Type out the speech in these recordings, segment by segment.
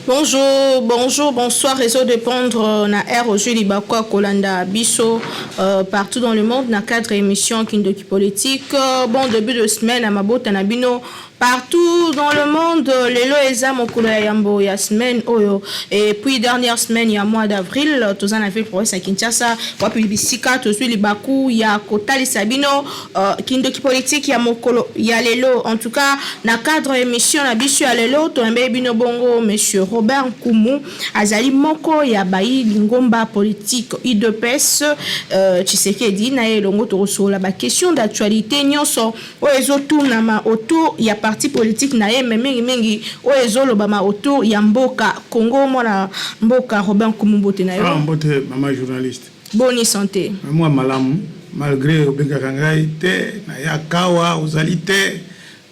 Bonjour, bonjour, bonsoir, réseau de pondre euh, na air ozwi libaku ya kolanda biso euh, partout dans le monde na cadre émission Kindoki Politique. Euh, bon début de semaine à mabota na bino partout dans le monde. Lelo eza mokolo ya yambo ya semaine oyo et puis dernière semaine ya mois d'avril toza na ville province ya Kinshasa wapi bisika tozwi libaku ya kotalisa bino Kindoki politique ya mokolo ya lelo. En tout cas, na cadre emission na biso ya lelo, toyambeli bino bongo monsieur Robert Nkumu, azali moko ya bayi lingomba politique UDPS Tshisekedi, na ye elongo tokosolola ba questions d'actualité nionso oyo ezotunama autour ya parti politique na ye, mais mingi mingi oyo ezolobama autour ya mboka Congo. Mwana mboka Robert Nkumu, mbote na yo. Ah, mbote mama journaliste. Boni sante? Mwa malamu malgre obengaka ngai te nayaka awa ozali te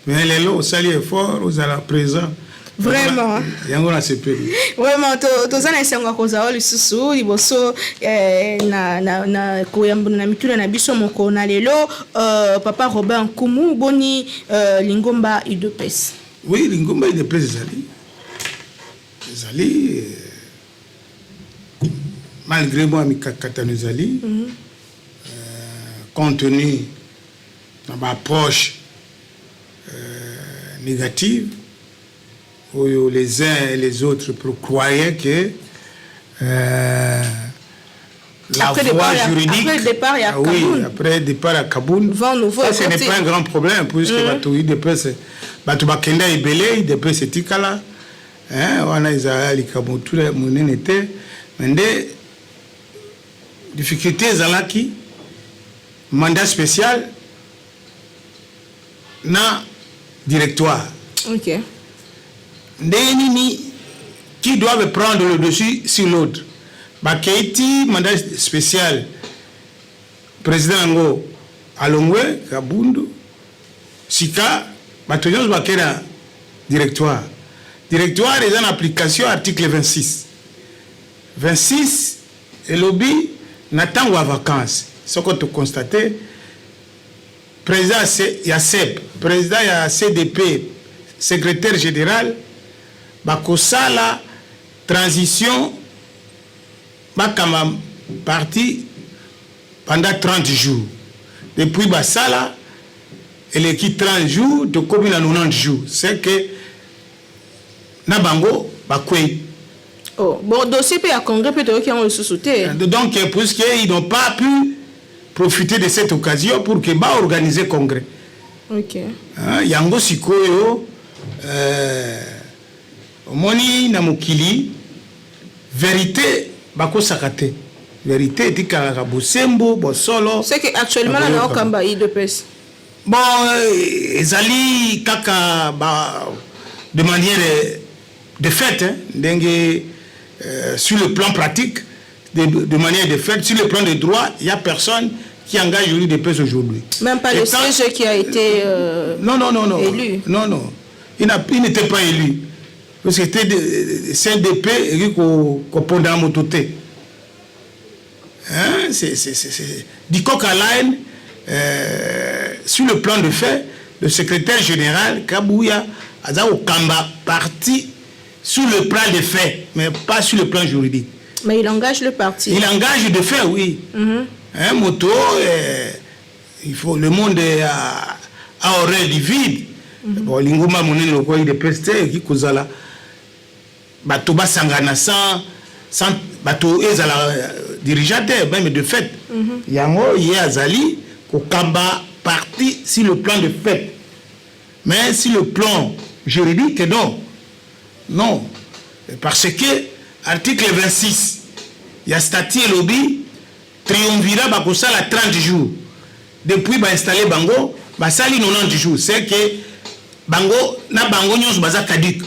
mais lelo osali effort ozala present. Vraiment. Yango nasepeli. Vraiment toza na esengo ya kozala lisusu liboso eh, na, na, na koyambona na mituna na biso moko na lelo papa Robert Nkumu, boni lingomba UDPS? Oui, lingomba UDPS ezali ezali malgré mwa mikakatano ezali mm -hmm. Compte tenu na ba approche négative oyo les uns et les autres croyaient que la après voie départ, juridique après le départ ya ah, oui, après départ ya Kabund, vent nouveau, ça ce n'est pas un grand problème puisque bato UDPS bato bakenda ebele, UDPS etikala hein, wana ezala likambo tula monene te, mais nde difficulté ezalaki mandat spécial na directoire. Ndenge nini qui doivent prendre le dessus sur l'autre, bakei ti mandat spécial, président yango alongwe Kabundu, sika bato nyonso bakei na directoire. Directoire eza na application article 26. 26 elobi na ntango ya vacances, soko toconstate président ya CEP, président ya CDP, secrétaire général bakosala transition, bakamba parti pendant 30 jours. Depuis basala eleki 30 jours, tokomi na 90 jours, c'est que na bango bakwei. Oh, bon dossier mpe ya congrès mpe toyoki yango lisusu te. Donc puisque ils n'ont pas pu profiter de cette occasion pour que baorganiser congrès. Hein, yango sikoyo omoni na mokili vérité bakosaka te, vérité etikalaka bosembo bosolo. C'est que actuellement na naokamba UDPS. Bon, ezali kaka ba de manière de fait hein, ndenge sur le plan pratique, de manière de fait, sur le plan de droit, il y a personne qui engage l'UDPS aujourd'hui. Même pas Et le quand siège qui a été Non, non, non, non. élu. Non, non. Il n'était pas élu. Parce que c'était CNDP et qu'on moto te. Hein, c'est du coq à l'âne. Sur le plan de fait, le secrétaire général Kabouya aza kokamba parti sur le plan de fait, mais pas sur le plan juridique. Mais il engage le parti. Il engage de fait, oui. Hein, moto, il faut, le monde est à horreur du vide. Bon, lingomba monene lokola UDPS te eki kozala bato basangana sans bato ezala dirigeant te, même de fait. Yango ye azali kokamba parti sur le plan de fait, mais sur le plan juridique, non, non, parce que article 26 ya statut elobi triumvirat bakosala 30 jours depuis bainstalle bango, basali 90 jours, c'est que bango na bango nyonso baza caduc.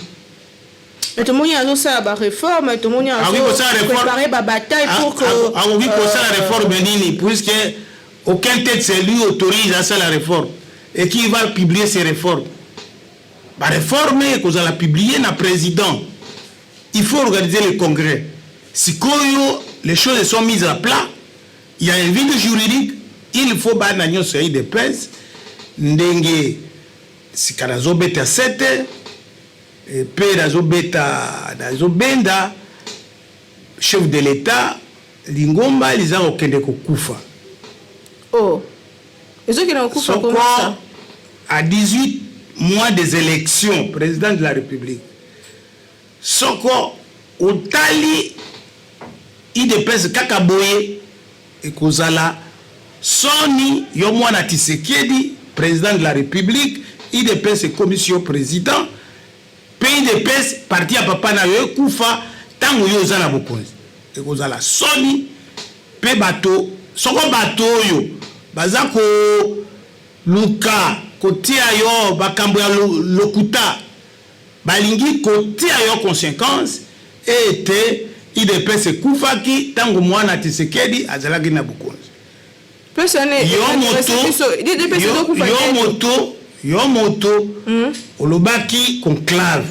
Mais tomoni azosala baréforme, tomoni Akoki kosala réforme. préparer babataille pour que Akoki kosala réforme nini, puisque aucun texte lui autorise à la réforme? Et qui va publier ces réformes? Baréforme ekozala publié na président. Il faut organiser le congrès. Sikoyo les choses sont mises à plat, il y a un vide juridique. Il faut bana nyonso ya UDPS, ndenge sika nazobeta sete mpe nazobeta, nazobenda chef de l'État, lingomba liza kokende kokufa. Oh, ezokende kokufa? Soko à 18 mois des élections, président de la République, soko otali UDPS kaka boye, ekozala soni. Yo mwana Tshisekedi, président de la République, UDPS ekomisi yo président, mpe UDPS, parti ya papa na yo, ekufa ntango yo oza na bokonzi, ekozala soni. Mpe bato, soko bato oyo baza koluka kotia yo bakambo ya lokuta, balingi kotia yo conséquence ete UDPS ekufaki ntango mwana Tshisekedi azalaki na bokonzi. Yo moto olobaki conclave,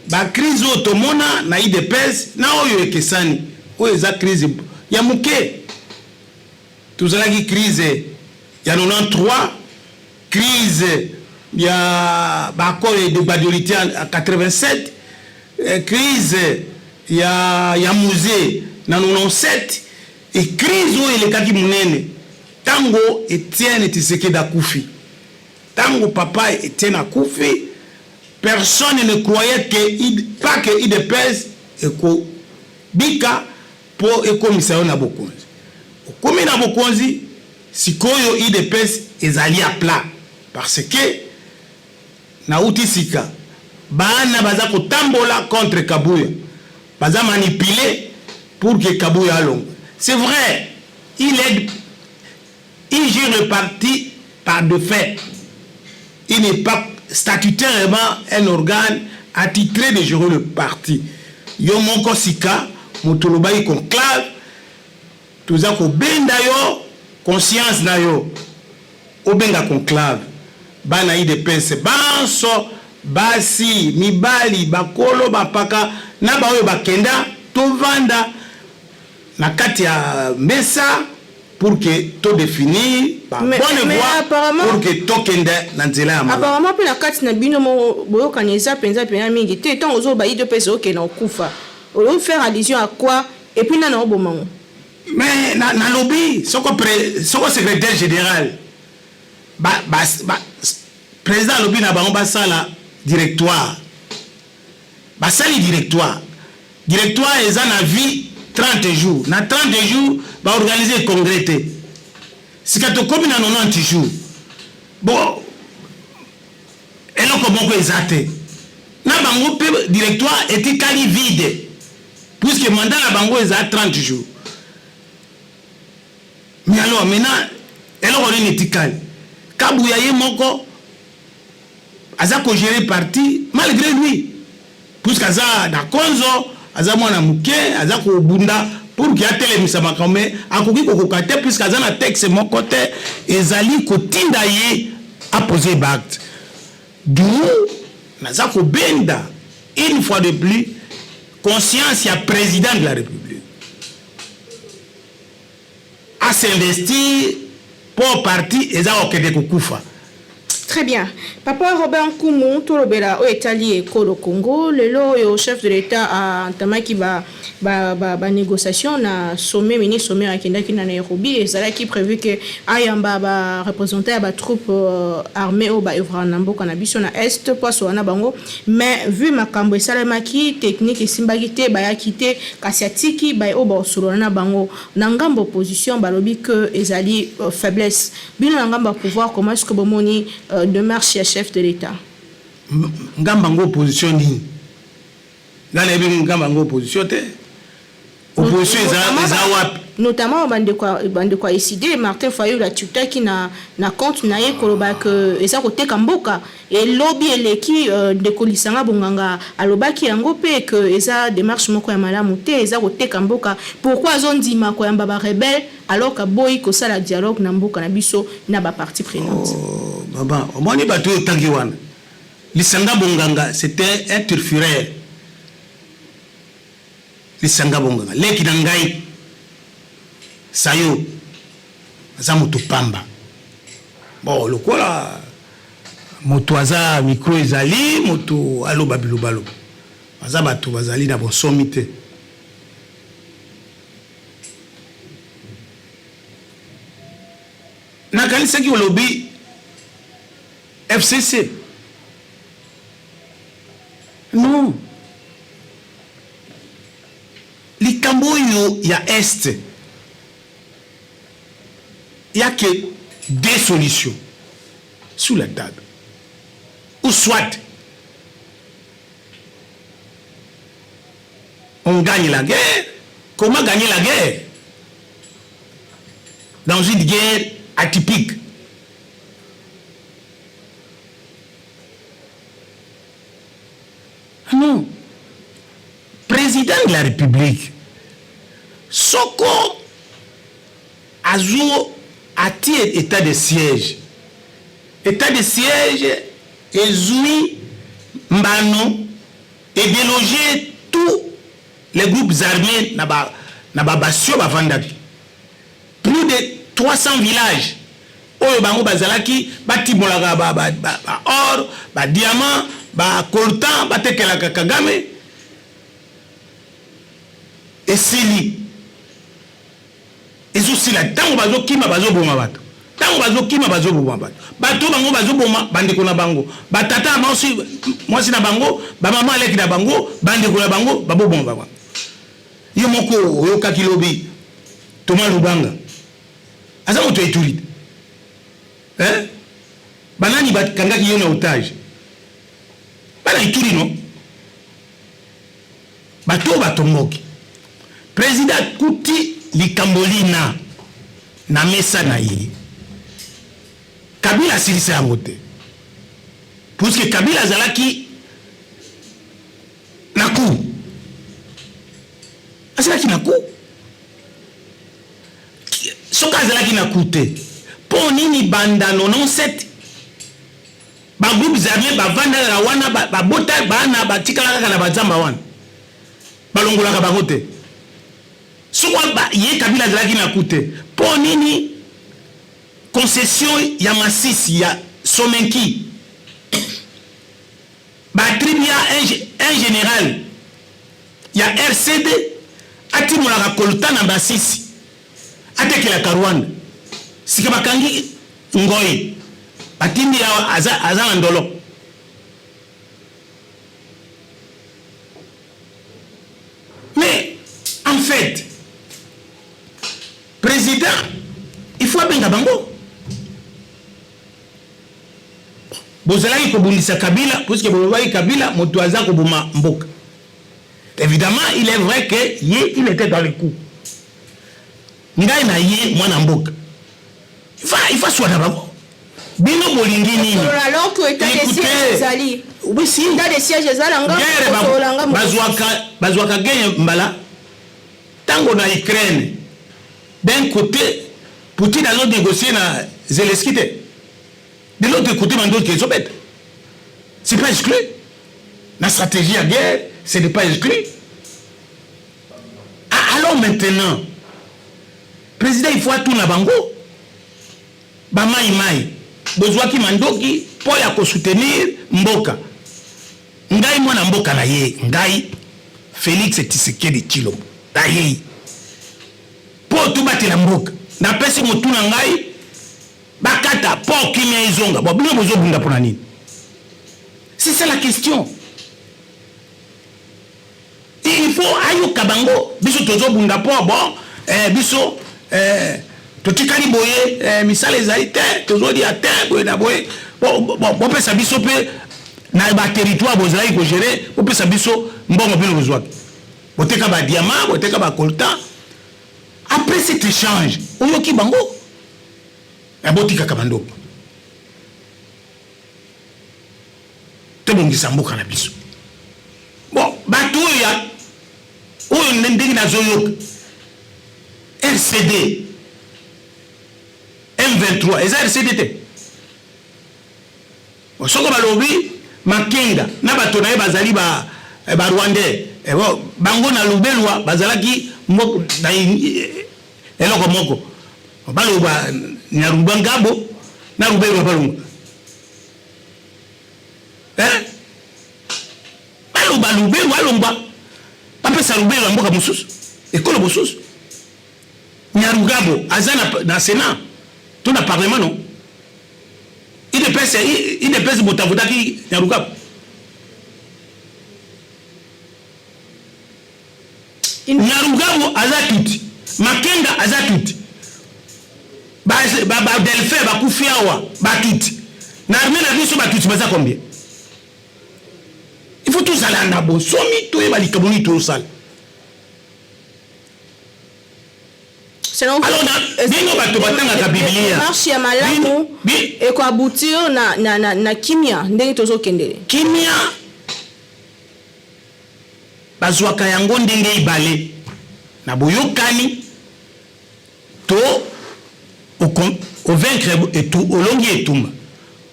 bacrise oyo tomona na UDPS na oyo ekesani. Oyo eza crise ya moke. Tozalaki crise ya 93, crise ya baaccord de Gbadolite ya 87, crise ya Mzee na 97, e crise oyo elekaki monene ntango Etienne Tshisekedi akufi. Ntango papa Etienne akufi, personne ne croyait que, pas que UDPS ekobika mpo ekomisa yo na bokonzi. Okomi na bokonzi, sikoyo UDPS ezali à plat, parce que nauti sika, bana baza kotambola contre Kabuya, baza manipulé pour que Kabuya alongwe. C'est vrai, il est il gère le parti par de fait, il n'est pas statutairement un organe attitré de gérer le parti. Yo moko sika moto olobaki conclave, toza kobenda yo conscience na yo, obenga conclave, bana UDPS banso, basi, mibali, bakolo, bapaka na baoyo bakenda, tovanda na kati ya mesa pour que todéfinir babonne voie pour que tokende na nzela ya malamu. Apparemment mpe na kati na bino moko boyokani eza mpenza mpenza mingi te. Ntango ozoba UDPS okende okufa, oyo faire allusion à quoi? Et puis nana obomango? Mais nalobi soko secrétaire général ba, président alobi na bango basala directoire, basali directoire. Directoire eza na vie 30 jours. Na 30 jours baorganize congrès te. Sika tokomi na 90 jours. Bon, eloko moko eza te na bango, mpe directoire etikali vide, puisque mandat na bango eza 30 jours. Mais alors maintenant, eloko nini etikali? Kabuya ye moko aza kogérer parti malgré lui, puisque aza na konzo, aza mwana moke, aza kobunda pour que atelemisa makambo, mais akoki kokoka te, puisque aza na texte moko te ezali kotinda ye apose baacte. D'où naza kobenda une fois de plus conscience ya président de la République asinvestir mpo parti eza kokende kokufa. Très bien. Papa Robert Nkumu, tolobela oyo etali ekolo Congo. Lelo oyo chef de l'État aentamaki ba négociation na sommet, mini sommet akendaki na Nairobi. Ezalaki prévu ke ayamba bareprésentant ya batroupe armée oyo baœuvraka na mboka na biso na Est, po asola na bango. Mais vu makambo esalemaki, technique esimbaki te, bayaki te, kasi atiki baye oyo bakosolola na bango. Na ngambo opposition balobi ke ezali faiblesse. Bino na ngambo ya pouvoir, comment est ce que bomoni démarche ya chef de l'État? Ngambo yango opposition nini? Ngai nayebi ngambo yango opposition te. Opposition eza wapi? Notamment bandeko ya ECiDé, Martin Fayulu atutaki na compte na ye koloba ke eza koteka mboka. Elobi eleki, ndeko Lisanga Bonganga alobaki yango mpe ke eza démarche moko ya malamu te, eza koteka mboka. Pourquoi azondima koyamba barebelle alors kaboyi kosala dialogue na mboka na biso na bapartie prenante? Oh, baba, omoni bato oyo otangi wana, Lisanga Bonganga, c'était un turfiraire. Lisanga Bonganga, leki na ngai Sayo aza moto pamba. Bon, lokola moto aza micro ezali moto aloba bilobaloba, baza bato bazali na bonsomi te. Nakanisaki olobi FCC. Non. Likambo oyo ya Est, ya que deux solutions sur la table. Ou soit on gagne la guerre. Comment gagner la guerre? Dans une guerre atypique. Non. Président de la République, soko azo atie état de siège. État de siège ezui mbano et déloger tous les groupes armés na ba na ba bastion bavandaki. Plus de 300 villages oyo bango bazalaki batimolaka ba, ba, ba, ba or, ba diamant, ba coltan batekelaka Kagame esili. Ezosila ntango bazokima bazoboma bato, ntango bazokima bazoboma bato, bato bango bazoboma bandeko na bango, batata na mwasi, mwasi na bango, bamama aleki na bango, bandeko na bango baboboma bango. Yo moko oyokaki lobi Thomas Lubanga aza moto ya Ituri te eh? Banani bakangaki ye na otage? Bana Ituri no? Bato oyo batomboki. President akuti likambo lina na mesa na ye. Kabila asilisa yango te. Puisque Kabila azalaki na coup. Azalaki na coup. Soki azalaki na coup te, mpo nini banda 97 ba groupes armés bavanda kaka wana, babota bana batikala kaka na bazamba wana, balongolaka bango te? Soki ye Kabila azalaki na coup te, mpo nini concession ya Masisi ya Somenki ba attribua un general ya RCD atimolaka coltan na Masisi atekelaka Rwanda, sika bakangi Ngoy batindi awa aza, aza na ndolo. Mais en fait président il faut abenga bango. Bozalaki kobundisa Kabila puisque bolobaki Kabila moto aza koboma mboka. Évidemment, il est vrai que ye il était dans le coup. Ngai na ye mwana mboka. Il faut aswana bango. Bino bolingi nini? Alors que état de siège ezali. Oui, si. État de siège ezala nga kosolola nga. Bazwaka bazwaka guerre mbala tango na Ukraine. D'un côté, Poutine azo négocier na Zelensky te. De l'autre côté, mandoki ezobeta. C'est pas exclu. La stratégie à guerre, ce n'est pas exclu. Ah, alors maintenant, président, il faut atuna bango. Ba mai mai. Bozwaki mandoki po ya ko soutenir mboka. Ngai mwana mboka na ye, ngai Félix Tshisekedi Tshilombo. Na ye. Po tobatela mboka. Napesi motu na ngai bakata po kimia ezonga. Bon, bino bozobunda pona nini? C'est ça la question. Il faut ayoka bango, biso tozobunda po bon, biso totikali boye, misala ezali te, tozolia te boye na boye. Bon, bopesa biso pe na ba territoire bozalaki ko gérer, bopesa biso mbongo bino bozwaki. Boteka ba diamant, boteka ba coltan. Après cet échange, oyoki bango botikaka bandoki. Tobongisa mboka na biso. Bon, bato oyo ya oyo ndenge nazoyoka RCD M23 eza RCD te. Soko balobi Makenga na bato na ye bazali ba Rwandais. Eh, bon, bango na Lubelwa bazalaki moko na eloko moko. Baloba Nyarugabo na Lubelwa balonga. Eh? Baloba Lubelwa alongwa. Bapesa Lubelwa mboka mosusu, ekolo mosusu. Nyarugabo aza na Sénat to na parlement, non? UDPS moto avotaki Nyarugabo. Nyarugabo aza tuti, Makenga aza tuti, badelphin bakufi awa batuti na armée na biso. Batuti baza combien? Il faut tozala na bonsomi, toyeba likambo nini tozosala. Alors bino bato batangaka Biblia. Marche ya malamu ekoaboutir na kimia ndenge tozokendele. Kimia bazwaka yango ndenge ibale: na boyokani to ovaincre, olongi etumba,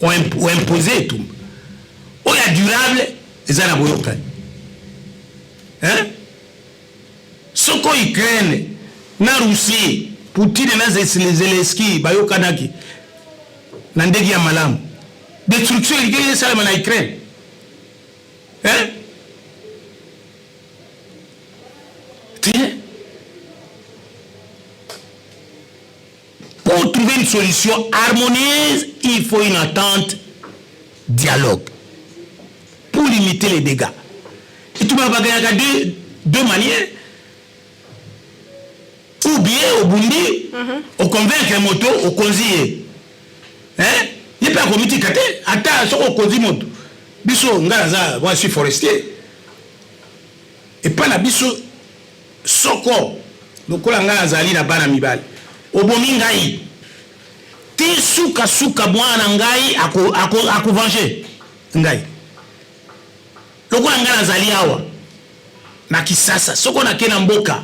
oimpose etumba. Oyo ya durable eza na boyokani, hein? Soko Ukraine na Russie, Poutine na Zelenski bayokanaki na ndenge ya malamu, destruction elikeli esalema na Ukraine, hein? Te. Pour trouver une solution harmonieuse, il faut une entente, dialogue, pour limiter les dégâts. Et tu vas gagner deux manières: ou bien obundi, oconvaincre moto, okonzi ye, hein? Ye mpe akomitika te. Ata soki okonzi moto, biso, ngai naza, moi je suis forestier. Epai na biso, soko lokola ngai nazali na bana mibali, obomi ngai ti sukasuka, mwana na ngai akovenger ngai. Lokola ngai nazali awa na Kisasa, soko nake na mboka,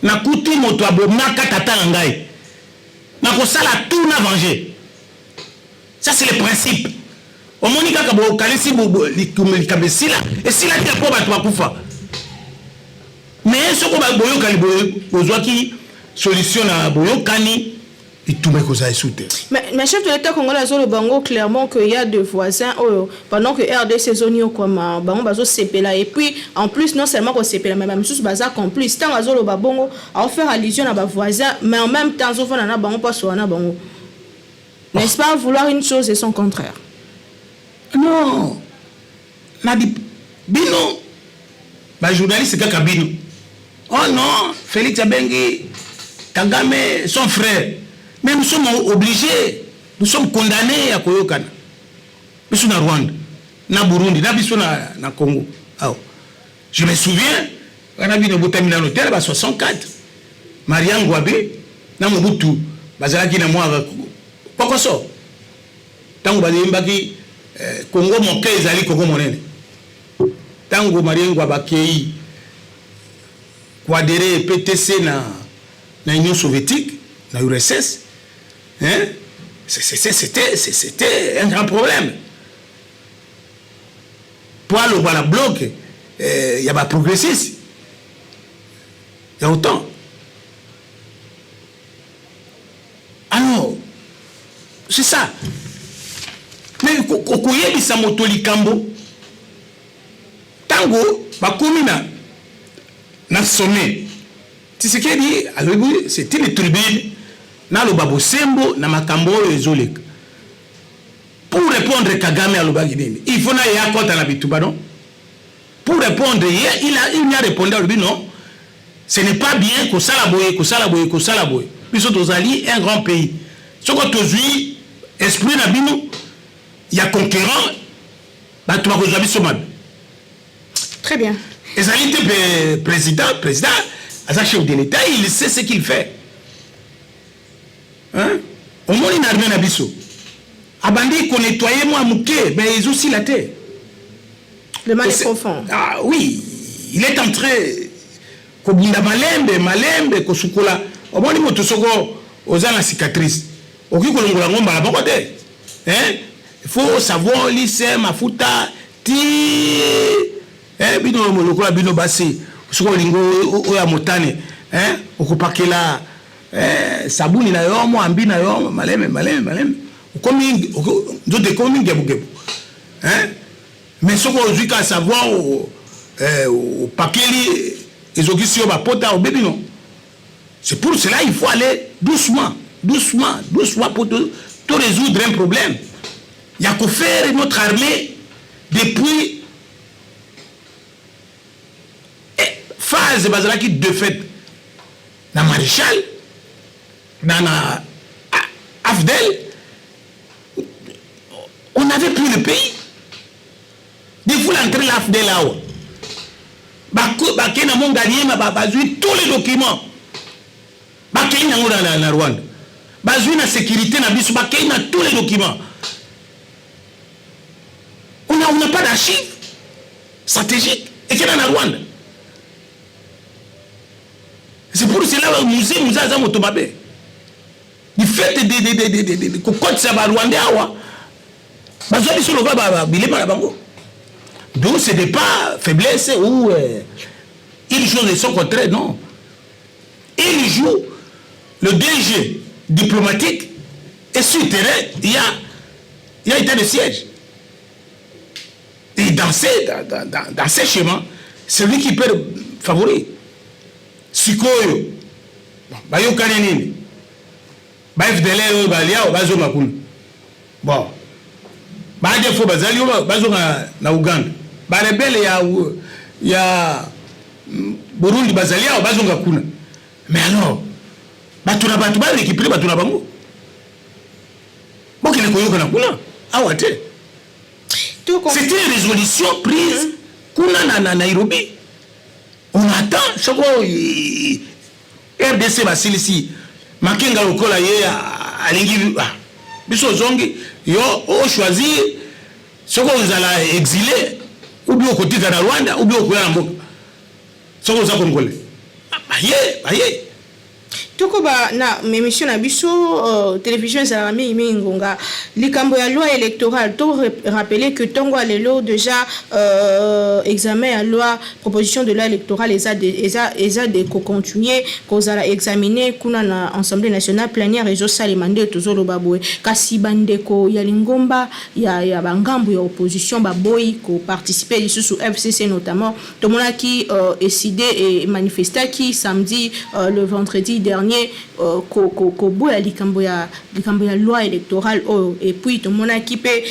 nakuti moto abomaka tata na ngai, nakosala tout na venger. Ça, c'est le principe. Omoni kaka bokanisi likambo esila, esila te, mpo bato bakufa. Mais soko boyokani, bozwaki solution na boyokani, etumba ekozala esu te. Mais chef de l'État congolais azoloba bango clairement qu'il y a des voisins oyo, pendant que RDC ezoniokoma, bango bazosepela. Et puis en plus, non seulement kosepela, mais bamisusu baza complice. Ntango azoloba bongo, aofaire allusion na bavoisin, mais en même temps azofanda na bango mpo asola na bango. N'est-ce pas vouloir une chose et son contraire? Non, na bino bajournaliste kaka bino: "Oh non, Félix abengi Kagame son frère." Mais nous sommes obligés, nous sommes condamnés ya koyokana, biso na Rwanda, na Burundi, na biso na Congo awa. Je me souviens, wana bino botami nano tele, ba 64, Marien Ngouabi na Mobutu bazalaki na mwa kokoso ntango bayembaki "Kongo moke ezali Kongo monene". Ntango Marien Ngouabi akei koadhérer PTC na Union soviétique, na URSS, hein? C'était un grand problème po aloba na bloc ya baprogressiste ya OTAN. Alors c'est ça. Mais koyebisa moto likambo ntango bakomi na sommet, Tshisekedi alobi: "C'est une tribune, naloba bosembo na makambo oyo ezoleka." Pour répondre Kagame, alobaki nini? Il faut na ye akɔta na bitumba? Non. Pour répondre ye, il a répondu, alobi: "Non, ce n'est pas bien kosala boye, kosala boye, kosala boye. Biso tozali un grand pays. Soko tozwi esprit na bino ya conquérant, bato bakozwa biso mabe." Très bien. Ezali te mpe président aza chef de l'État, il sait ce qu'il fait, hein? Omoni na armée na biso, abandi konettoyer mwa moke, mais ezosila te. Le mal est profond. Ah oui, il est en train kobunda malembe malembe, kosukola. Omoni moto, soko oza na cicatrice, okoki kolongola yango mbala moko te, hein? Il faut savon lisse, mafuta ti, Eh, bino lokola bino basi, soki olingi oyo ya motane, eh, okopakela, eh, sabuni na yo, mwa ambi na yo, maleme maleme maleme, okomi nzoto ekomi ngebugebu, eh? Mais soki ozwi ka savon, eh, opakeli, ezokisi yo bapota, obebi. Non, c'est pour cela il faut aller doucement, doucement, doucement pour te résoudre un problème. Il y a qu'à faire notre armée depuis phase bazalaki de fait na maréchal na AFDL. On n'avait plus le pays depuis l'entrée l'AFDL awa. Bakei na Mont Ngaliema, bazwi tous les documents, bakei nango na Rwanda. Bazwi na sécurité na biso, bakei na tous les documents. On n'a pas d'archives stratégiques ekenda na Rwanda. C'est pour cela Mzee, Mzee aza moto mabe du fait de kokotisa Barwandais awa. Bazwa biso lokola bilema na bango. Donc ce n'est pas faiblesse ou une chose et son contraire, non. Il joue le DG diplomatique et sur terrain il y a état de siège. Et dans ces schémas, c'est lui qui peut favori. Sikoyo bayokani nini? Ba FDLR oyo balia oyo bazonga kuna. Bon, ba ADF bazali oyo bazonga na Uganda. Barebelles ya Burundi bazali awa, bazonga kuna. Mais alors bato na bato barécupérer bato na bango, bokende koyokana kuna, awa te. C'est une résolution prise kuna na Nairobi. On attend soko RDC basilisi Makenga lokola ye alingi, ah, biso ozongi, yo ochoisir soki ozala exilé ou bien okotika na Rwanda ou bien okoya na mboka. Soki oza Congolais, baye baye. Tokoba na émission na biso. Télévision ezalaka mingimingi ngonga likambo ya loi électorale. To rappeler que ntongo ya lelo déjà, examen ya loi, proposition de loi électorale eza de kocontinue kozala examine kuna na Assemblée nationale. Plénière ezosalema nde tozoloba boye. Kasi bandeko ya lingomba ya bangambo ya opposition baboyi koparticipe lisusu, FCC notamment. Tomonaki ECiDé emanifestaki samedi, le vendredi dernier, koboya likambo ya loi électorale oyo. Et puis tomonaki mpe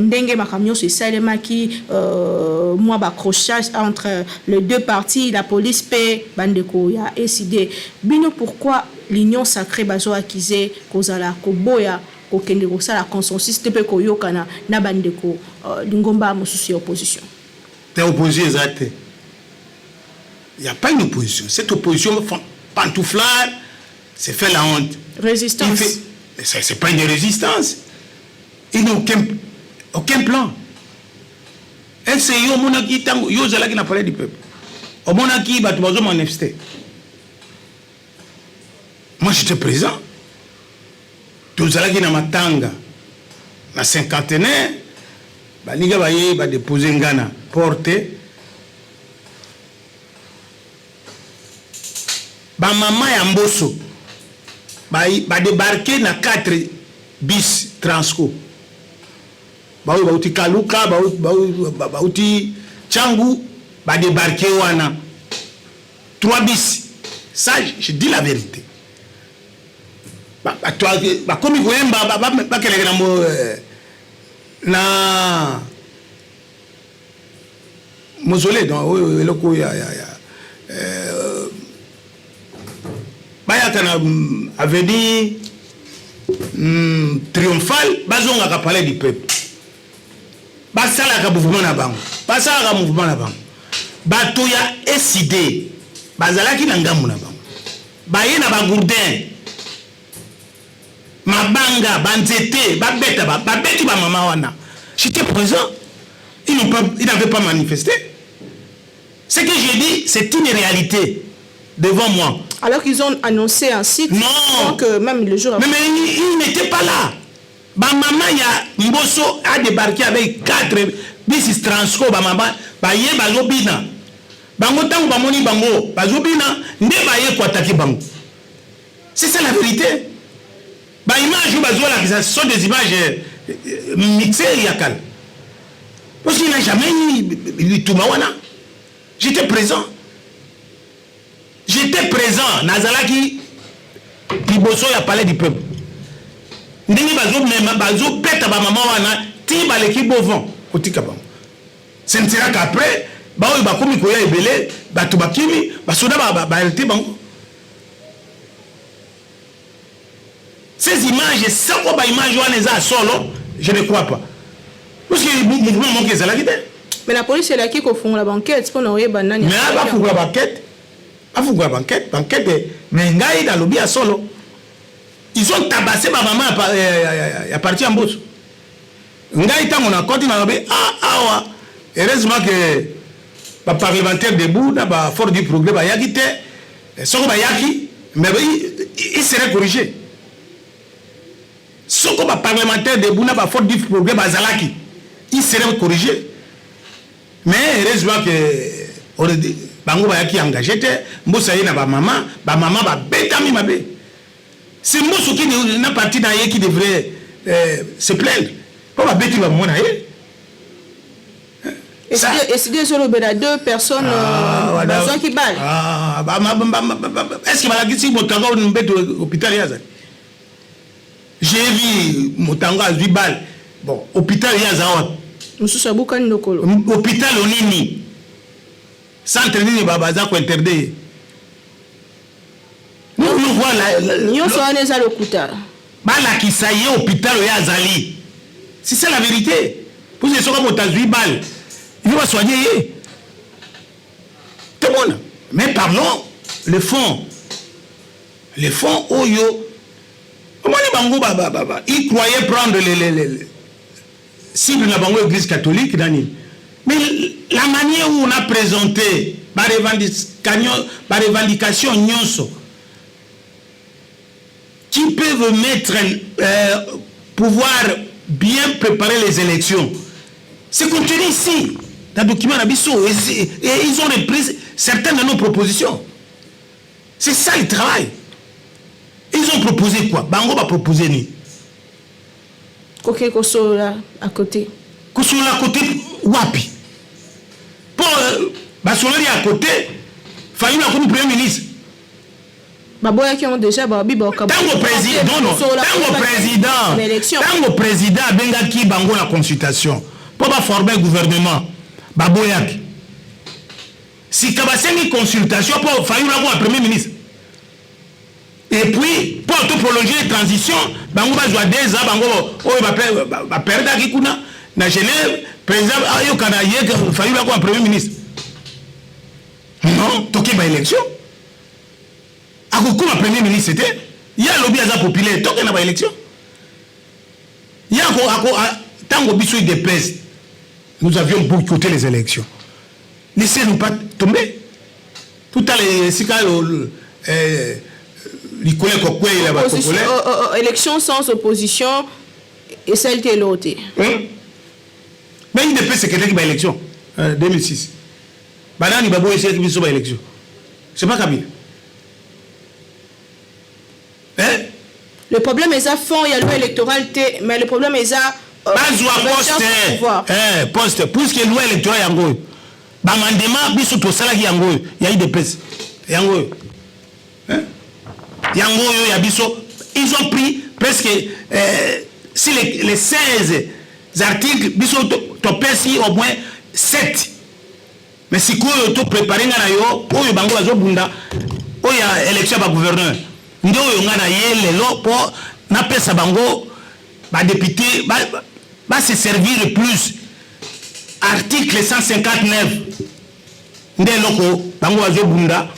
ndenge makambo nyonso esalemaki, mwa baaccrochage entre les deux parties, la police mpe bandeko ya ECiDé. Bino, pourquoi l'Union sacrée bazoaccuser kozala koboya kokende kosala consensus te mpe koyokana na bandeko lingomba mosusu ya opposition? Te, opposition eza te. Il n'y a pas une opposition. Cette opposition pantouflard, c'est fait la honte. Résistance. Mais ce n'est pas une résistance. Ils n'ont aucun plan. FCI, omonaki ntango yo ozalaki na Palais du Peuple, omonaki bato bazomanifeste. Moi, j'étais présent. Tozalaki na matanga na Cinquantenaire. Baninga baye badepose nga na porte. Bamama ya Mboso badébarquer na 4 bis Transco. Baoyo bauti Kaluka, bauti Tshangu, badébarquer wana 3 bis. Ça, je dis la vérité. Bato bakomi koyemba, bakeleke na mausolée. Donc oyo eloko ya bayaka na avenue Triomphale, bazongaka Palais du Peuple, basalaka mouvement na bango, basalaka mouvement na bango. Bato ya ECiDé bazalaki na ngambo na bango, baye na bagourdin, mabanga, banzete, babeta, babeti bamama wana. J'étais présent. Ils n'avaient pas manifesté. Ce que j'ai dit, c'est une réalité devant moi. Alors qu'ils ont annoncé un site. Non. Que même le jour. Mais ils n'étaient pas là. Bamama ya Mboso a débarqué avec quatre Bisi Transco, bamama baye bazobina. Bango ntango bamoni bango bazobina, nde baye koattaquer bango. C'est ça la vérité. Baimage oyo bazolakisa, ce sont des images mixées ya kala, parce qu'il n'a jamais eu bitumba wana. J'étais présent, j'étais présent. Nazalaki liboso ya Palais du Peuple, ndenge bazomema, bazobeta bamama wana ti baleki bovon kotika bango. Ce ne sera qu'après, baoyo bakomi koya ebele, bato bakimi, basoda baarrêter bango. Ces images, soko baimage wana eza ya solo, je ne crois pas, parce que mouvement moko ezalaki te. Mais la police elaki kofungola baenquête mpona koyeba nani. Mais bafungola baenquête, bafungola baenquête, baenquête. Mais ngai nalobi ya solo, ils ont tabassé bamama ya parti ya Mboso. Ngai ntango nakoti, nalobi: ah, awa heureusement que baparlementaire debout na baforce du progrès bayaki te. Soko bayaki, mais il serait corrigé. Soko baparlementaire debout na baforce du progrès bazalaki, il serait corrigé. Mais heureusement que bango bayaki engagé te. Mboso aye na bamama, bamama babetami mabe. C'est Mboso qui na parti na ye qui devrait se plaindre mpo babeti bamama na ye. Esidi ezolobela deux personnes bazwaki balle. Est ce que balakisi motango mbeto hôpital ye azali? J'ai vu motango azwi balle. Bon, hôpital ye aza wapi? Mosusu abukani lokolo. Hôpital nini, centre nini baza kointerdire ye? Nyonso wana eza lokuta. Balakisa ye hôpital oyo azali, c'est ça la vérité. Puisque soki moto azwi balle, il faut basoigner ye, tomona. Mais parlons le fond, le fond oyo omoni bango, ils croyaient prendre les cible na bango, Église catholique nani. Mais la manière où on a présenté barevendication nyonso qui peuvent mettre pouvoir bien préparer les élections, c'est contenu ici dans le document na biso, et ils ont repris certaines de nos propositions. C'est ça le travail. Ils ont proposé quoi? Bango va proposer ni Koke kosolola à côté. Kosolola à côté wapi? Po basololi à côté, Fayulu akomi premier ministre. Baboyaki yango déjà, babi. Ntango président, non, ntango président abengaki bango na consultation mpo baforme gouvernement, baboyaki. Sika basengi consultation mpo Fayulu akoma premier ministre, et puis mpo toprolonger transition, bango bazwa 2 ans, bango oyo baperdaki kuna na Genève. Président ayokana ye, Fayulu akoma premier ministre. Non, toke baélection, akokoma premier ministre te. Ye alobi aza populaire, toke na baélection. Ye ntango biso UDPS, nous avions boycotté les élections. Laissez-nous pas tomber tout à l'heure esika likolo ekokweyela bacongolais. Élection sans opposition esali te, eloko te. Mais UDPS ekendaki baélection 2006. Banani baboyesaki biso baélection? C'est pas Kabila, hein? Le problème eza fond ya loi électorale te, mais le problème eza Bazwa poste, poste, puisque loi électorale yango oyo, bamandema biso tosalaki yango oyo ya UDPS, yango oyo, yango oyo ya biso. Ils ont pris presque si les 16 articles, biso topesi au moins 7. Mais sikoyo toprépare nga na yo oyo bango bazobunda, oyo ya élection ya bagouverneur, nde oyo nga na ye lelo mpo napesa bango badéputé base servir plus. Article 159 nde eloko bango bazobunda.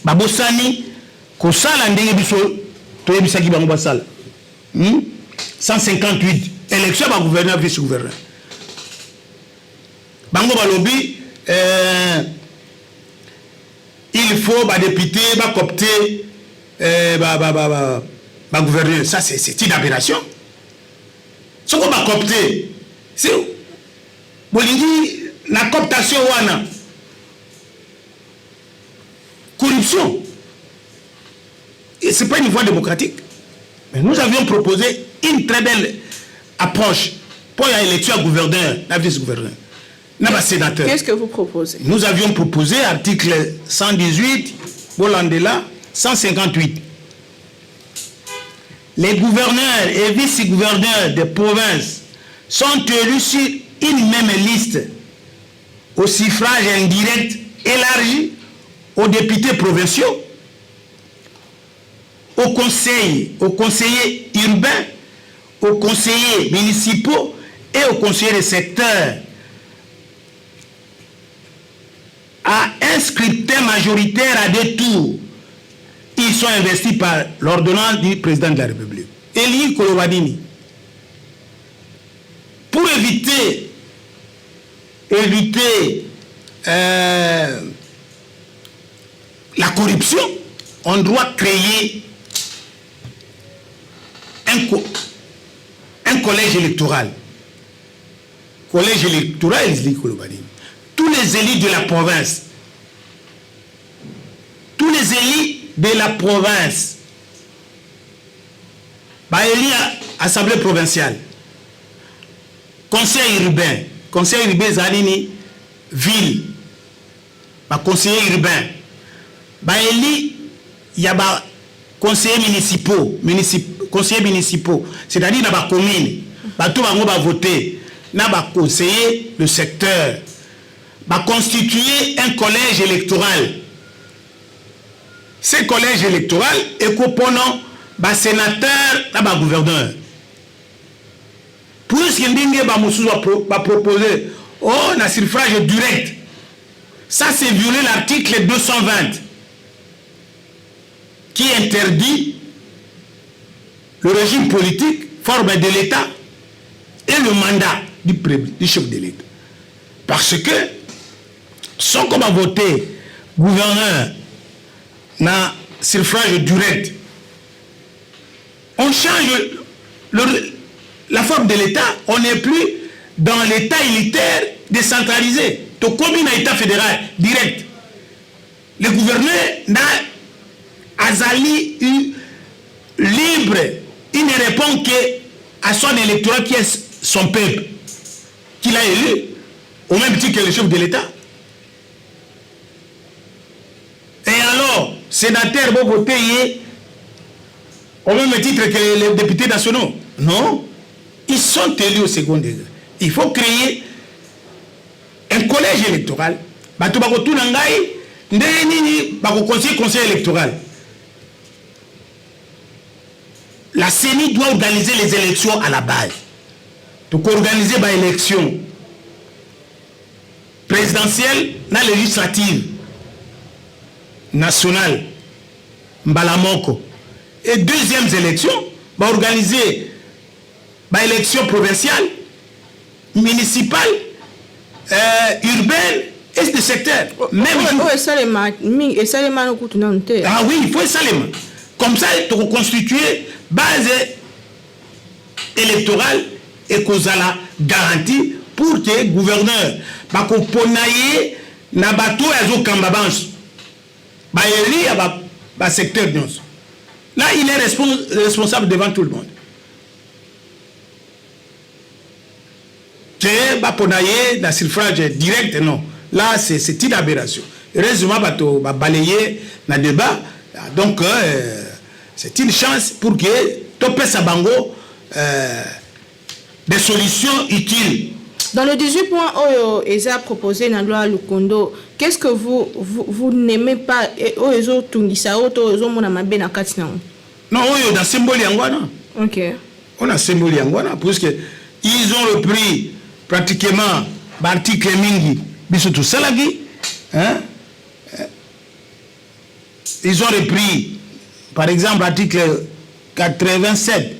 Babosani kosala ndenge biso toyebisaki bango basala, 158, élection ya bagouverneur, vice gouverneur. Bango balobi il faut badéputé bacoopte bagouverneur. Ça, c'est une aberration. Soko bacoopte, Bolingi na cooptation wana corruption. Et c'est pas une voie démocratique. Mais nous avions proposé une très belle approche pour l'élection à gouverneur, la vice-gouverneur, na sénateur. Qu'est-ce que vous proposez? Nous avions proposé article 118, Bolandela, 158. Les gouverneurs et vice-gouverneurs des provinces sont élus sur une même liste au suffrage indirect élargi aux députés provinciaux, aux conseils, aux conseillers urbains, aux conseillers municipaux et aux conseillers de secteur à un scrutin majoritaire à deux tours. Ils sont investis par l'ordonnance du président de la République. Elingi koloba nini? Pour éviter la corruption, on doit créer un collège électoral. Collège électoral, tous les élus de la province, tous les élus de la province, baélus assemblée provinciale, conseil urbain, conseil urbain eza nini? Ville, baconseiller urbain, baélus ya baconseillers municipaux, conseillers municipaux, c'est-à-dire na bacommune, bato bango bavote, na baconseiller le secteur, baconstituer un collège électoral. Ce collège électoral ekopona basénateur na bagouverneur. Puisque ndenge bamosusu bapropose, oh, na suffrage direct, ça, c'est violer l'article 220 qui interdit le régime politique, forme de l'État et le mandat du chef de l'État. Parce que sans qu'on va voter gouverneur na suffrage direct, on change la forme de l'État. On n'est plus dans l'État unitaire décentralisé. Tokomi un État fédéral direct. Le gouverneur n'a azali libre, il ne répond que à son électorat qui est son peuple, qu'il a élu, au même titre que le chef de l'État. Et alors, sénateur vont voter au même titre que les députés nationaux. Non, ils sont élus au second degré. Il faut créer un collège électoral. Bato bakotuna ngai ndenge nini bakoconseiller conseil électoral. La CENI doit organiser les élections à la base. Donc organiser baélection présidentielle na législative nationale mbala moko. Et deuxième élection, baorganiser baélection provinciale, municipale, urbaine et de secteur. Même jour. Oyo esalema mingi, esalema no kutu nanu te. Ah oui, il faut esalema. Comme ça, tokoconstituer base électorale ekozala garantie pour que gouverneur bakopona ye na bato oyo azokamba banso, baélus ya basecteur nyonso. Là, il est responsable devant tout le monde. Te bapona ye na suffrage direct, non, là, c'est une aberration. Heureusement, bato babalaye na débat. Donc c'est une chance pour que topesa bango des solutions utiles. Dans le 18 points oyo eza proposé na loi Lukondo, qu'est-ce que vous n'aimez pas, oyo ezotungisa oyo to ezomona mabe na kati nango? Non, oyo nasemboli yango wana. On asemboli yango wana, puisque ils ont repris pratiquement baarticle mingi biso tosalaki, hein? Ils ont repris par exemple article 87: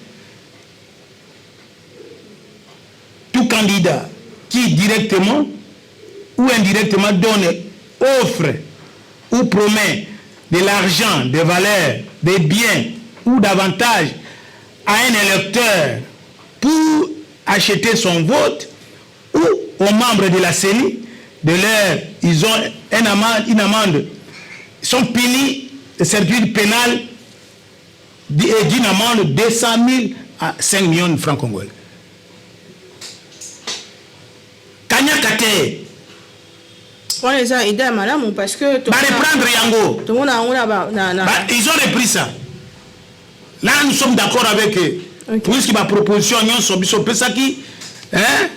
tout candidat qui directement ou indirectement donne, offre ou promet de l'argent, des valeurs, des biens ou davantage à un électeur pour acheter son vote ou aux membres de la CENI de leur, ils ont un amende, une amende, ils sont punis de servitude pénale et d'une amende de 200 000 à 5 millions de francs congolais. Kanyaka te. Wana eza idée ya malamu parce que Bareprendre yango. Tomona yango na ba na Ba, ils ont repris ça. Là, nous sommes d'accord avec eux. Puisque ba proposition nyonso biso pesaki, hein,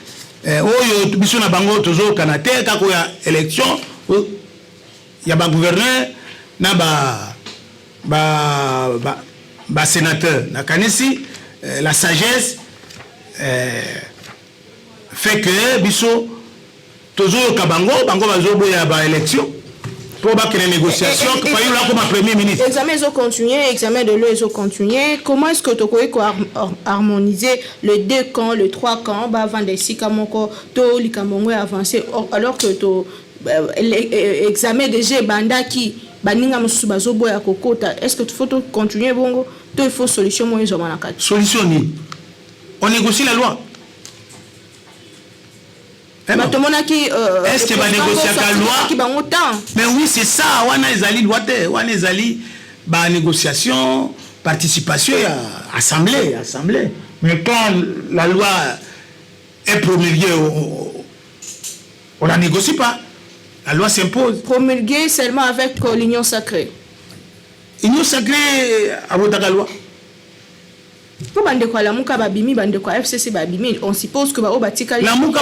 oyo biso na bango tozokana te, kaka ya élection ya ba gouverneur na ba sénateur. Nakanisi la sagesse fait que biso tozoyoka bango, bango bazoboya ba élection mpo bakende négociation. Fayulu akoma premier ministre. Examen ezocontinue, examen de loi ezocontinue. Comment est ce que tokoki koharmoniser le deux camps, le trois camps, bavanda esika moko to likambo yango avance, alors que to examen déjà ebandaki, baninga mosusu bazoboya kokota? Est ce que faut tocontinue bongo to il faut solution moko ezwama na kati? Solution nini? On négocie la loi. Tomonaki. Est-ce que banégociaka loi? Bango temps. Mais oui, c'est ça. Wana ezali loi te, wana ezali banégociation, participation ya assemblée. Mais quand la loi est promulguée, on la négocie pas, la loi s'impose. Promulguée seulement avec l'Union sacrée. Union sacrée abotaka loi. Mpo bandeko ya Lamuka babimi, bandeko ya FCC babimi, on suppose que baoyo batikali. Lamuka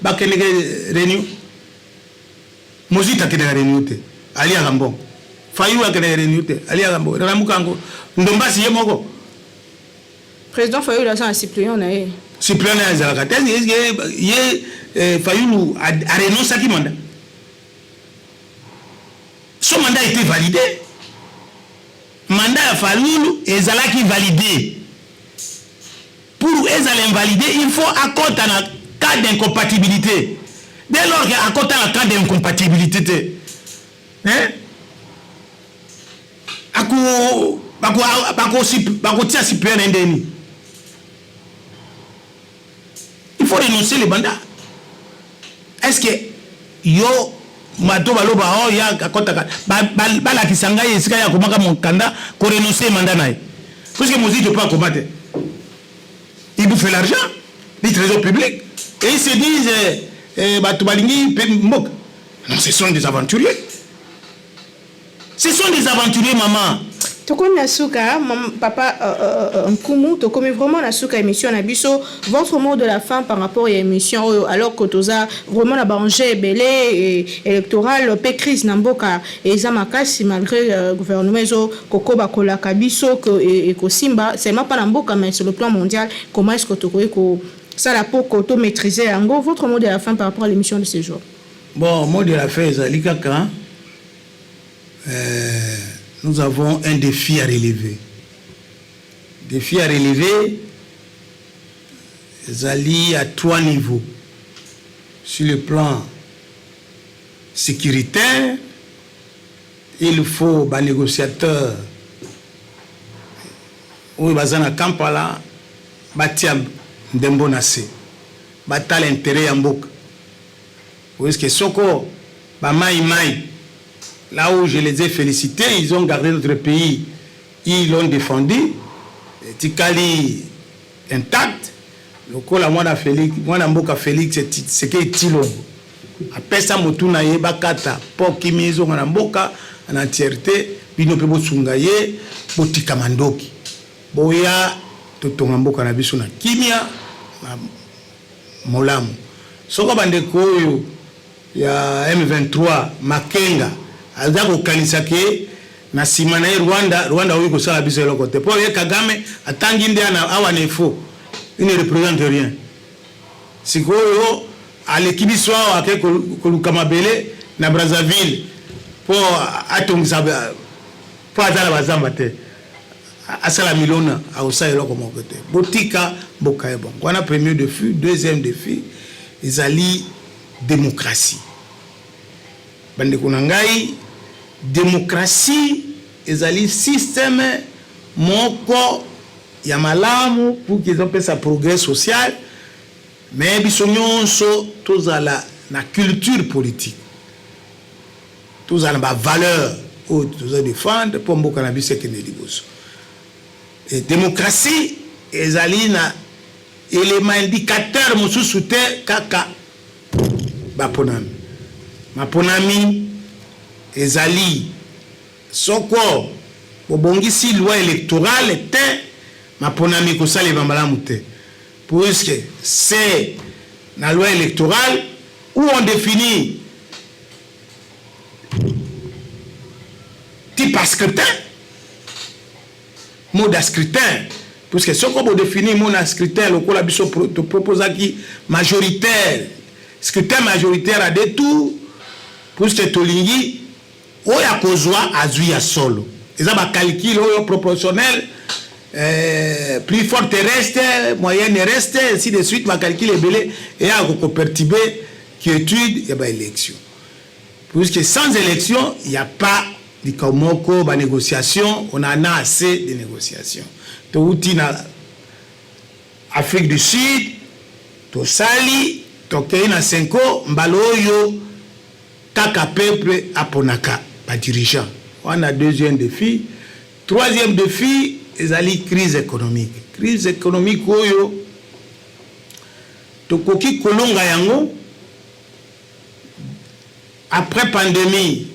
bakendeke réunion? Mozito akendeka réunion te, aliaka mbongo. Fayulu akendeka réunion te, aliaka mbongo. Lamuka yango, Ndombasi ye moko. Président Fayulu aza na suppléant na ye. Suppléant na ye azalaka te. Ye Fayulu arenonçaki mandat, son mandat était validé. Mandat ya Fayulu ezalaki validé. Pour ezala invalidé, il faut akɔta na cas d'incompatibilité. Dès lors que akɔta na cas d'incompatibilité te, hein? Ako bakotia suppléant na ye ndeni? Il faut renoncer le mandat. Est ce que yo bato baloba o ya akɔtaka, balakisa ngai esika ya akomaka mokanda korenoncer mandat na ye? Puisque Mozito mpe akoma te. Il bouffe l'argent du trésor public et ils se disent bato balingi mpe mboka. Non, ce sont des aventuriers, ce sont des aventuriers, maman. Tokomi na suka, papa Nkumu, tokomi vraiment na suka émission na biso. Votre mot de la fin par rapport ya émission oyo, alors que toza vraiment na baenjeu ebele électoral mpe crise na mboka eza makasi, malgré gouvernement ezo kokoba kolaka biso ekosimba seulement pas na mboka mais sur le plan mondial. Comment est ce que tokoki kosala po ko maîtriser yango? Votre mot de la fin par rapport à l'émission de ce jour. Bon, mot de la fin ezali kaka nous avons un défi à relever. Défi à relever ezali à trois niveaux. Sur le plan sécuritaire, il faut banégociateur oyo baza na Kampala batia ndembo na se, batala intérêt ya mboka, puisque soko bamai mai, là où je les ai félicités, ils ont gardé notre pays, ils l'ont défendu, etikali intact. Lokola mwana Félix, mwana mboka Félix Tshisekedi Tshilombo apesa motu na ye bakata mpo kimi ezonga na mboka na entièreté, bino mpe bosunga ye, botika mandoki, boya totonga mboka na biso na kimia na molamu. Soko bandeko oyo ya M23, Makenga aza kokanisa ke na nsima na ye Rwanda, Rwanda oyo kosala biso eloko te, mpo ye Kagame atangi nde awa na efo, il ne représente rien. Sikoyo aleki biso awa, ake koluka mabele na Brazzaville mpo atongisa, mpo aza na bazamba te, asala milona, akosala eloko moko te. Botika mboka ye bongo wana. Premier défi. Deuxième défi ezali démocratie. Bandeko na ngai, démocratie ezali système moko ya malamu pour que ezopesa progrès social. Mais biso nyonso tozala na culture politique, tozala na bavaleur oyo toza défendre mpo mboka na biso ekende liboso. E démocratie ezali na élément indicateur mosusu te, kaka baponami. Maponami ezali, soko bobongisi loi électorale te, maponami kosalema malamu te, puisque c'est la loi électorale où on définit type ya scrutin, mode ya scrutin, puisque soko bodéfinir mode ya scrutin lokola biso toproposaki, majoritaire, scrutin majoritaire à deux tours, puisque tolingi oyo akozwa azwi ya solo. Eza bacalcul oyo proportionnel, plus forte reste, moyenne reste, ainsi de suite. Bacalcul ebele eya koperturber quiétude ya baélection, puisque sans élection, il y a pas likambo moko. Banégociation, on en a assez de négociations. Touti na Afrique du Sud, tosali, tokei na Cenco. Mbala oyo kaka peuple aponaka badirigeant wana. Deuxième défi. Troisième défi ezali crise économique. Crise économique oyo tokoki kolonga yango après pandémie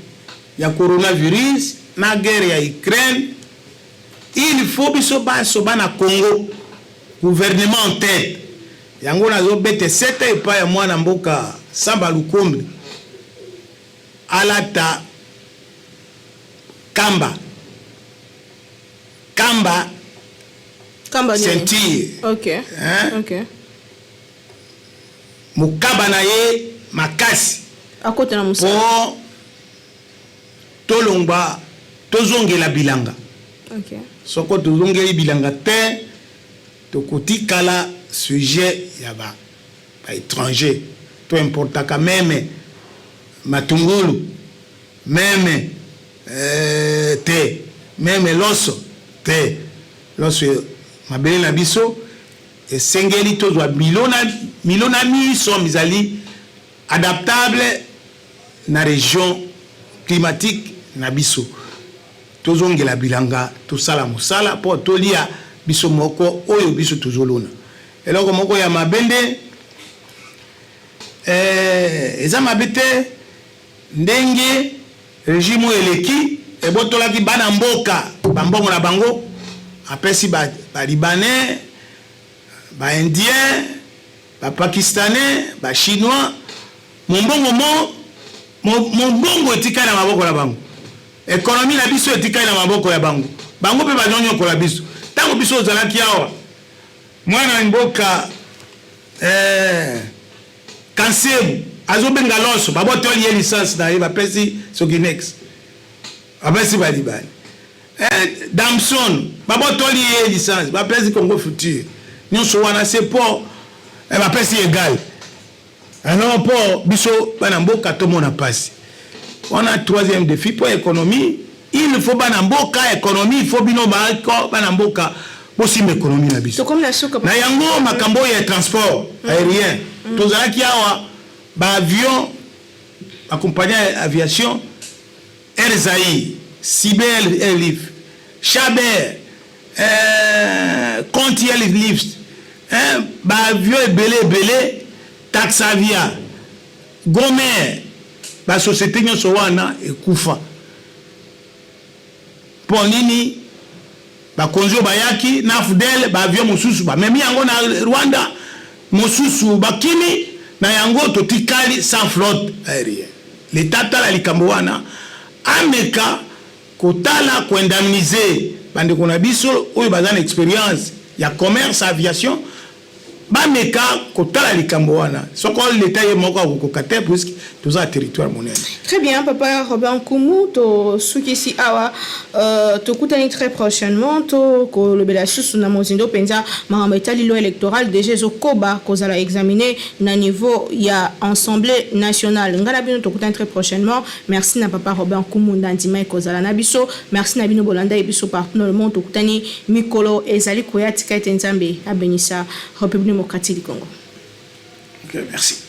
ya coronavirus na guerre ya Ukraine. Il faut biso baso bana Congo, gouvernement en tête, yango nazobeta sete epai ya mwana mboka Samba Lukombe, alata kamba kamba. Kamba nini? Ceinture. Hein? Mokaba na ye makasi. Akota na mosala. Mpo tolongwa, tozongela bilanga. Soko tozongeli bilanga te, tokotikala sujet ya ba baétranger. Toimportaka même matungulu, même te, même loso te. Loso mabele na biso esengeli tozwa milona miso mizali adaptable na région climatique na biso. Tozongela bilanga, tosala mosala mpo tolia biso moko oyo biso tozolona. Eloko moko ya mabe nde eza mabe te, ndenge régime oyo eleki ebotolaki bana mboka bambongo na bango, apesi balibanais, baindien, bapakistanais, bachinois. Mombongo mombongo etikali na maboko na bango, économie na biso etikali na maboko ya bango. Bango mpe bazonyokola biso. Ntango biso ozalaki awa, mwana mboka Kansebu azobenga loso, babotoli ye licence na ye, bapesi Sokinex, bapesi balibani. Damson, babotoli ye licence, bapesi Congo Futur. Nyonso wana se mpo bapesi égal. Alors mpo biso bana mboka tomona mpasi wana. Troisième défi, mpo économie, il faut bana mboka, économie, il faut bino bako bana mboka bosimba économie na biso. Tokomi na suka. Na yango makambo oyo ya transport aérien, tozalaki awa baavion, bacompagnie ya aviation, Air Zaïre, Cyber Airlift, Chaber, Conti Airlift, hein, baavion ebele ebele, Taxavia, Gomer, basociété nyonso wana ekufa. Mpo nini? Bakonzi oyo bayaki na AFDL, baavion mosusu bamemi yango na Rwanda, mosusu bakimi na yango, totikali sans flotte aérienne. L'État tala likambo wana, ameka kotala koindemniser bandeko na biso oyo baza na expérience ya commerce aviation. Bameka kotala likambo wana, soko leta ye moko akokoka te, puisque toza territoire monene. Très bien, papa Robert Nkumu, tosukisi awa. Tokutani très prochainement, tokolobela susu na mozindo mpenza makambo etali loi électorale, déjà ezokoba kozala examiné na niveau ya Assemblée nationale. Ngai na bino tokutani très prochainement. Merci na papa Robert Nkumu ndandima ekozala na biso. Merci na bino bolanda ye biso partout dans le monde. Tokutani mikolo ezali koya. Tika ete Nzambe abenisa République démocratique du Congo. Ok, merci.